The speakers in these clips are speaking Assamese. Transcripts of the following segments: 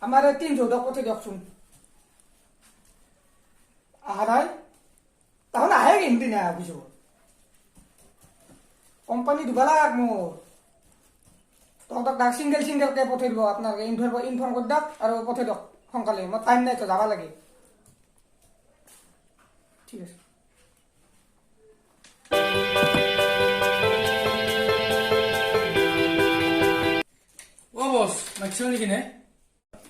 আমাৰ এই তিন যোধক পঠাই দিয়কচোন। অহা নাই? তাহলে আহে কিন্তু না অফিচত। কোম্পানী দুবা লাগ মোৰ। তহঁতক তাক চিংগেল চিংগেলকে পঠাই দিব। আপোনালোকে ইনফৰ্ম কৰি দিয়ক আৰু পঠাই দিয়ক সোনকালে। মোৰ টাইম নাই তো, যাব লাগে। ঠিক আছে। অ বছ, মাতিছিল নেকি নে?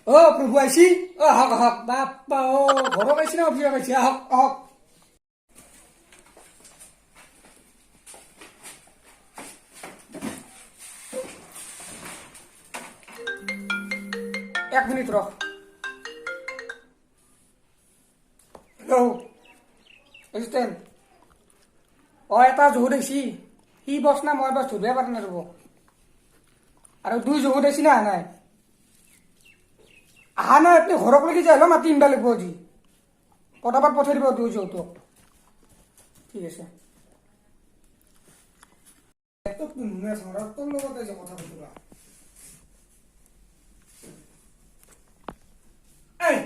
অ প্ৰভু আহিছি। অ আহক আহক। বাপ্পা অ, ঘৰত আহিছি না অফিচত আহিছি? আহক আহক। এক মিনিট ৰ। হেল্ল' এছিষ্টেণ্ট, অ এটা জহুত আহিছি। সি বছ না মই বছ ধৰিব পৰা নাই। ৰ'ব, আৰু দুই জহুত আহিছি না? অহা নাই, অহা নাই। আপুনি ঘৰক লাগি যাই হ'লেও মাতি আনিব লাগিব আজি। পটাপট পঠাই দিব দুই জহুতক। ঠিক আছে। তোৰ লগত আজি কথা পাতিবা। এই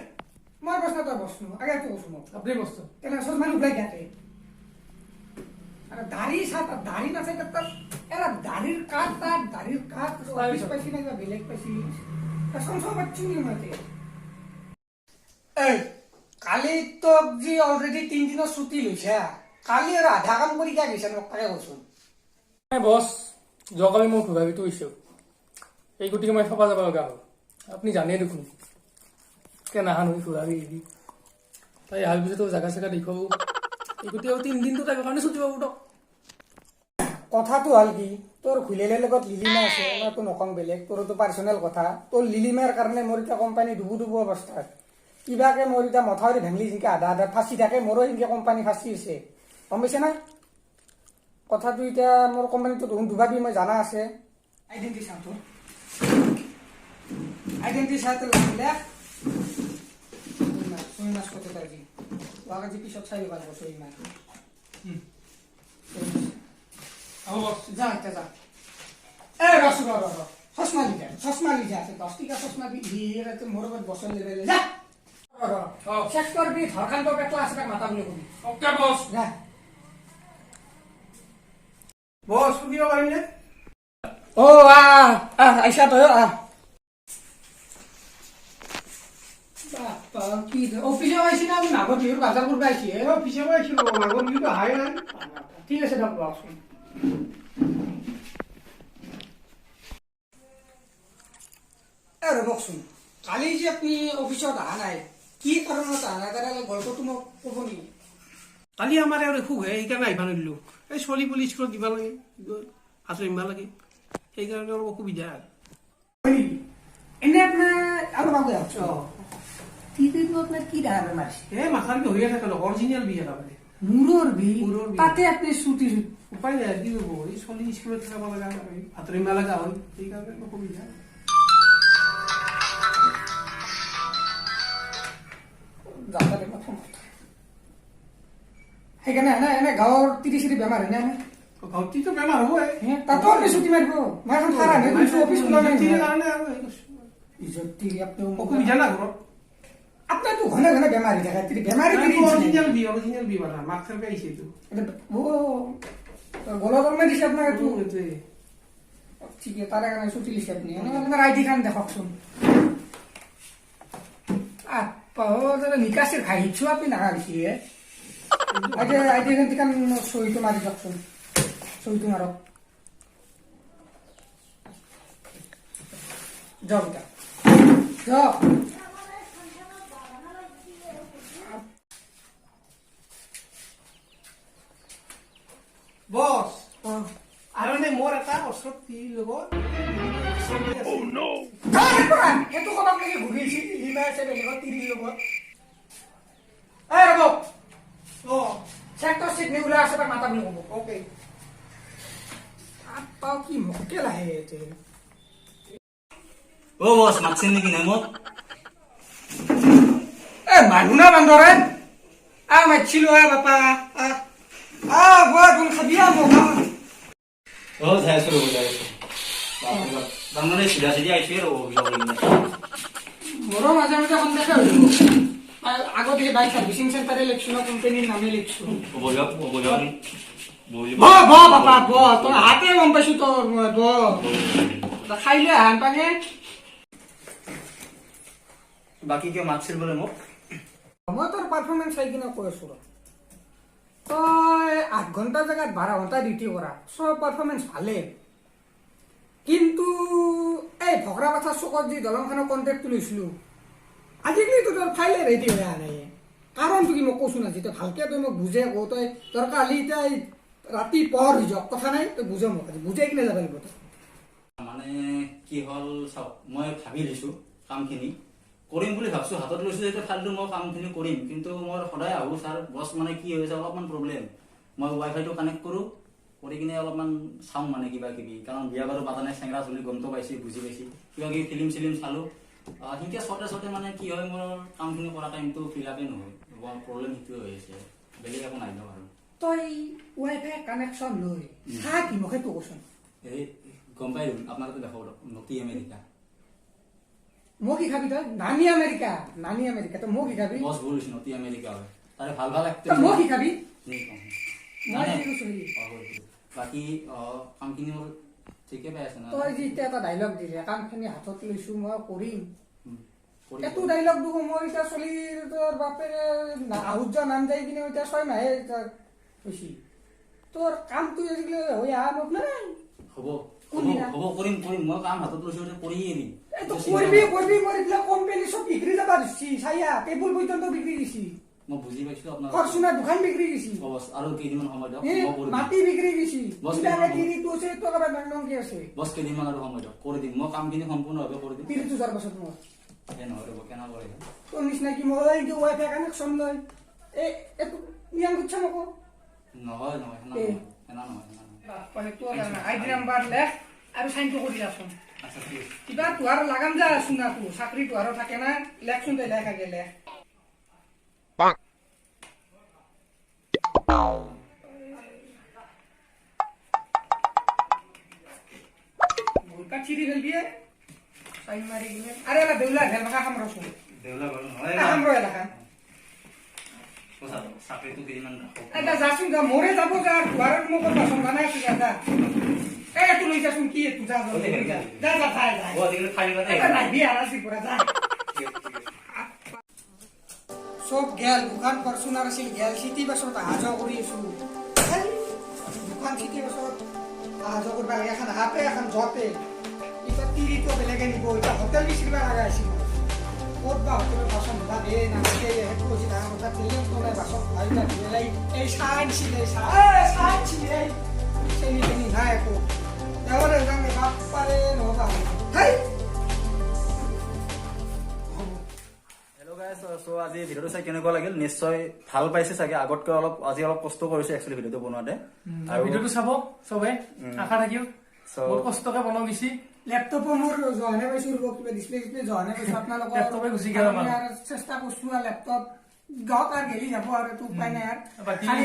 মই বছ না তই বছনো? আগে এইটো কৈছো মোক। আপুনি বস্তু। তেনে চশমা ওলাই থাকে আৰু দাড়ি চাহ, দাড়ি নাচাই তাত এৰা দাড়িৰ কাট, তাত দাড়িৰ কাট অফিচ পাইছি না কিবা বেলেগ পাইছি? চমচম পাচ্ছি নি মই? এই কালি তোক যি অলৰেডি 3 দিনৰ ছুটি লৈছা, কালি আৰু আধা কাম কৰি কিয় গৈছা মোক তাকে কৈছোন। নাই বছ, যোৱাকালি মোৰ খুৰাবিটো হৈছে, এই গতিকে মই থপা যাব লগা হ'ল। আপুনি জানেই দেখোন, কিয় নাহা নহয় খুৰাবি এৰি তাই অহাৰ পিছতো জেগা চেগা দেখুৱাব। এই গতিকে আৰু 3 দিনটো তাইৰ কাৰণে ছুটি পাব দিয়ক। কথাটো হ'ল কি, তোৰ ঘুলেলৰ লগত লিলিমা আছে। মইতো নকওঁ বেলেগ, তোৰতো পাৰ্চনেল কথা। তোৰ লিলিমাৰ কাৰণে মোৰ এতিয়া কোম্পানী ডুবু ডুবু অৱস্থাত। কিবাকে মোৰ এতিয়া মথাউৰি ভাঙলি যেনকে আধা আধা ফাঁচি থাকে, মোৰো সেনকে কোম্পানী ফাঁচি আছে, গম পাইছে না কথাটো? এতিয়া মোৰ কোম্পানীটো দেখোন ডুবাবি, মই জানা আছে। আইডেণ্টি চাওঁ তোৰ, আইডেণ্টি চাই তোৰ লেখ। ছয় মাস কত আজি আজি পিছত চাই দিব লাগিব। 6 মাহ। হ'ব বছ। যা এতিয়া যা। এ ৰচ, ৰ ৰ ৰ, চশমা লি যা, চশমা লি যা। 10 টকা চশমা দি সি মোৰ ওপৰত বছৰ লেবেলে। যা, ৰ ৰ। অ। চেক্টৰ বি ধৰকান্ত পেটলা আছে, তাক মাতা বুলি কবি। অ'কে বছ। যা। বছ, সুধিব পাৰিম নে? অ আহ আহ, আহিছা তই? আহ। বাপ্পা, কি অফিচত আহিছি না আমি মাঘৰ বিহুৰ বাজাৰ কৰিব আহিছি হে? অ, পিছে মই আহিছিলো, মাঘৰ বিহুটো অহাই নাই। ঠিক আছে দিয়ক, বহকচোন। এ ৰ'বকচোন, কালি যে আপুনি অফিচত অহা নাই, কি কাৰণত অহা নাই, তাৰে গল্পটো মোক ক'ব নেকি? কালি আমাৰ ইয়াৰ অসুখ হে, সেইকাৰণে আহিব নোৱাৰিলো। এই ছোৱালী পুলি স্কুলত দিব লাগে, আঁতৰি আনিব লাগে, সেইকাৰণে অলপ অসুবিধা। হয় নেকি? এনে আপোনাৰ অলপ আগে আহকচোন। টিভিটো আপোনাৰ কি দেখা বেমাৰ? এই মাথাৰ বিষ হৈয়ে থাকে, অৰিজিনেল বিষ একেবাৰে। মূৰৰ বিষ? মূৰৰ বিষ। তাতে আপুনি ছুটি? উপায় নাই, কি কৰিব? এই ছোৱালী স্কুলত থাকিব লগা হয়, আঁতৰি আনিব লগা হয়, সেইকাৰণে অসুবিধা। যাওঁতে প্ৰথম কথা সেইকাৰণে এনে এনে গাঁৱৰ তিৰি চিৰি বেমাৰ হয়নে এনে? গাঁৱততো বেমাৰ হ'বই। হে, তাতো আপুনি ছুটি মাৰিব? মই এখন খাৰা নাই শুনছো, অফিচ খোলা নাই। তিৰিৰ কাৰণে আৰু হেৰি কৰিছো। ইজত তিৰি আপুনি অসুবিধা না ঘৰত। আপোনাৰতো ঘনে ঘনে বেমাৰ হৈ থাকে, তিৰি বেমাৰী তিৰি। অৰিজিনেল বিষ, অৰিজিনেল বিষ, মানে মাক থেৰাপি আহিছে এইটো। অ, গলত অলপমান দিছে আপোনাক এইটো? এইটোৱে। ঠিকে, তাৰে কাৰণে ছুটি দিছে আপুনি। এনে আপোনাৰ আইডি খান দেখকচোন। আপা নিকাচিৰ খাই শিকছো আপুনি নাখাইছি হে। আইডি খান টিকান চহীটো মাৰি দিয়কচোন, চহীটো মাৰক। যাওক এতিয়া, যাওক। বছ, আৰু মানে মোৰ এটা ওচৰত তিৰিৰ লগত আছে। সেইটো ক'বাক লাগি ঘূৰি আহিছিল, লিমা আছে বেলেগত তিৰিৰ লগত। এই ৰ'ব। অ। চেক্টৰ চিডনি ওলাই আছে, তাক মাতা বুলি ক'ব। অ'কে। আপা কি মক্কেল আহে ইয়াতে। অ বছ, মাতছিল নেকি নাই মোক? এ মানুহ না বান্দৰে? আহ, মাতছিলো। আহ বাপা, আহ আহ, বোৱা ধোন খাবি, আহ মোক আহ। অ, যাই আছো ৰ'ব, যাই আছো। বাপৰে বাপ, তাৰমানে চিধা চিধি আহিছোৱে ৰ'ব অফিচৰ কিনে। মোৰো মাজে মাজে সন্দেহে হৈ যাব। আগতে বাইক চাৰ্ভিচিং চেণ্টাৰে লিখছো না কোম্পানীৰ নামে লিখছো? বহিব বহিব বহিব। ব ব বাপা ব, তোৰ হাতে গম পাইছো তোৰ। মই ব, তই খাই লৈ আহান পানে। বাকী কিয় মাতছিল বোলে মোক? মই তোৰ পাৰফৰ্মেঞ্চ চাই কিনে কৈ আছো ৰ। তই 8 ঘণ্টাৰ জেগাত 12 ঘণ্টা ডিউটি কৰা, চব পাৰফৰ্মেঞ্চ ভালেই, কিন্তু এই ভকৰা পাথাৰ চুকত যি দলংখনৰ কণ্ট্ৰেক্টটো লৈছিলো, আজিকালিতো তোৰ ফাইলে ৰেডি হৈ অহা নাই। কাৰণটো কি মোক কচোন আজি তই ভালকে, তই মোক বুজে কৌ। তই দৰকাৰ হ'লে এতিয়া এই ৰাতি পহৰ হৈ যাওক, কথা নাই, তই বুজা মোক আজি, বুজাই কিনে যাব লাগিব তই। মানে কি হ'ল চাওক, মই ভাবি লৈছো কামখিনি কৰিম বুলি ভাবছো, হাতত লৈছো যেতিয়া ফাইলটো, মই কামখিনি কৰিম। কিন্তু মই সদায় আহোঁ ছাৰ, বছ, মানে কি হৈছে, অলপমান প্ৰব্লেম। মই ৱাইফাইটো কানেক্ট কৰোঁ, কৰি কিনে অলপমান চাওঁ, মানে কিবা কিবি, কাৰণ বিয়া বাৰু পাতা নাই, চেংৰা চলি, গমটো পাইছি, বুজি পাইছি, কিবা কিবি ফিল্ম চিলিম চালোঁ। সেনেকৈ চাওঁতে চাওঁতে মানে কি হয়, মোৰ কামখিনি কৰা টাইমটো ফিল আপেই নহয়। প্ৰব্লেম সেইটোৱে হৈ আছে, বেলেগ একো নাই দিয়ক। আৰু তই ৱাইফাই কানেকশ্যন লৈ চাহ কি, মোক সেইটো কচোন। এই গম পাই দেখোন, আপোনাৰ তাতে দেখাব দিয়ক, নতি আমেৰিকা। মোক শিকাবি তই? নানী আমেৰিকা, নানী আমেৰিকা, তই মোক শিকাবি? বছ, ভুল হৈছে, নতি আমেৰিকা হয়। তাৰে ভাল ভাল তই মোক শিকাবি? মই মানে কি কৈছো সি? অ, কৰিছো। বাকী কামখিনি মোৰ ঠিকে পাই আছে না? তই যি এতিয়া এটা ডাইলগ দিলে, কামখিনি হাতত লৈছো মই কৰিম, কৰিম। এইটো ডাইলগ দিব মোৰ এতিয়া চলিৰ তোৰ বাপেৰে আহুত যোৱা নাম যাই কিনে এতিয়া 6 মাহে এতিয়া হৈছে। তোৰ কামটো আজিকালি হৈ অহা মোক নাই। হ'ব। কোনদিনা? হ'ব, কৰিম কৰিম। মই কাম হাতত লৈছো এতিয়া, কৰিয়ে এৰিম। এইটো কৰিবি কৰিবি, মোৰ এইবিলাক কোম্পানী চব বিক্ৰী যাবা দিছি, চাইয়া টেবুল পৰ্যন্ত বিক্ৰী দিছি। মই বুজি পাইছো আপোনাৰ। ফৰচুনাৰ দোকান বিক্ৰী দিছি। হ'ব বছ, আৰু কেইদিনমান সময় দিয়ক, এই মই কৰি দিম। মাটি বিক্ৰী দিছি। বছ, কিবাকে কেইদিনমান। তিৰিটো আছে, এইটো একেবাৰে নং আছে। বছ, কেইদিনমান আৰু সময় দিয়ক, কৰি দিম। মই কামখিনি সম্পূৰ্ণভাৱে কৰি দিম। তিৰিটো যোৱাৰ পাছত মই এই নহয়, ৰ'ব, কেনে কৰে। তোৰ নিচিনা কি মই এইটো ৱাইফাই কানেকশ্যন লৈ এই এইটো নিয়াং কৰিছা নকৌ? নহয় নহয়, সেনা এই। নহয়, সেনা নহয়, সেনা নহয়। সেইটো আইডি নাম্বাৰ লেখ আৰু চাইনটো কৰি যাচোন। আচ্ছা, ঠিক আছে। কিবা তোহাৰ লাগাম যা চোনাটো, চাকৰি তোহাৰো থাকে না। লেখচোন তই, লেখ আগে, লেখ। বহুত চিৰি ফেলবি চাইন মাৰি কিনে। আৰে এলা দেউলা ভেল ভাষা খাম ৰচোন। দেউলা বাৰু নহয়। খাম ৰ এলা খাম। চাকৰিটো কেইদিনমান ৰাখক। এটা যাচোন যা, মোৰে যাব যা, তোহাৰৰ মোক বাচন বনাই আছো, যা যা। এই এইটো লৈ যাচোন, কি এইটো, যা যা যা যা যা যা যা। অ, আজিকালি ফাইল কাটে। এটা নাহিবি আৰু আজিৰ পৰা, যা। ঠিক আছে, ঠিক আছে। চব গেল, দুখন ফৰচুনাৰ আছিল গেল, চিটি বাছত অহা যোৱা কৰি আছো। হেই, দুখন চিটি বাছত অহা যোৱা কৰিব লাগে, এখন হাতে এখন যতে। এতিয়া তিৰিটো বেলেগে নিব। এতিয়া হোটেল বিচাৰিব লগা হৈছে মই। ক'ত বা হোটেলত বাচন ধোবা দে নামাতে, সেইটো হৈছে ডাঙৰ কথা। তেলেও নাই বাচন ধোৱা। এতিয়া ধুই এই চাহ আনিছিল, এই চাহ, এই চাহ আনিছিল, এই চেনি তেনি নাই একো। তেওঁৰে যাওঁ, বাপ্পাৰে, নহ'বা হেই। হেল্ল' গাইজ, চ' আজি ভিডিঅ'টো চাই কেনেকুৱা লাগিল? নিশ্চয় ভাল পাইছে চাগে। আগতকৈ অলপ আজি অলপ কষ্ট কৰিছো একচুৱেলি ভিডিঅ'টো বনোৱাতে। আৰু ভিডিঅ'টো চাব চবে, আশা থাকিল। বহুত কষ্টকে বনাও বেছি। লেপটপো মোৰ জহানে পাইছো ৰ'ব, কিবা ডিছপ্লে চিছপ্লে জহানে পাইছো আপোনালোকৰ। লেপটপে গুচি গ'ল আমাৰ। আমি আৰু চেষ্টা কৰিছো, আৰু লেপটপ যাওক আৰু গেলি যাব আৰু, এইটো উপায় নাই আৰু। বাকী খালি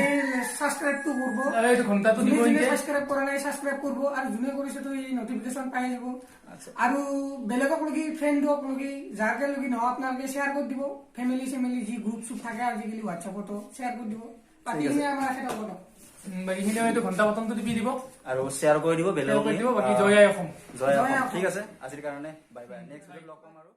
ছাবস্ক্ৰাইবটো কৰিব। আৰু এইটো ঘণ্টাটো দিব। যোনে যোনে এনকে। ছাবস্ক্ৰাইব কৰা নাই, ছাবস্ক্ৰাইব কৰিব, আৰু যোনে কৰিছে তো এই নটিফিকেশ্যন পাই যাব। আচ্ছা। আৰু বেলেগক লগি, ফ্ৰেণ্ডক লগি, যাকে লগি নহয়, আপোনালোকে শ্বেয়াৰ কৰি দিব। ফেমিলি চেমিলি যি গ্ৰুপ চুপ থাকে আজিকালি হোৱাটছএপতো শ্বেয়াৰ কৰি দিব। বাকীখিনি আমাৰ আশা থাকিব। বাকীখিনি এইটো ঘণ্টা বটনটো টিপি দিব। আৰু শ্বেয়াৰ কৰি দিব শ্বেয়াৰ বেলেগক। কৰি দিব। বাকী জয় আই অসম। জয় জয় অসম। অসম। ঠিক আছে, আজিৰ কাৰণে বাই বাই, নেক্সট ভিডিঅ'ত লগ পাম আৰু।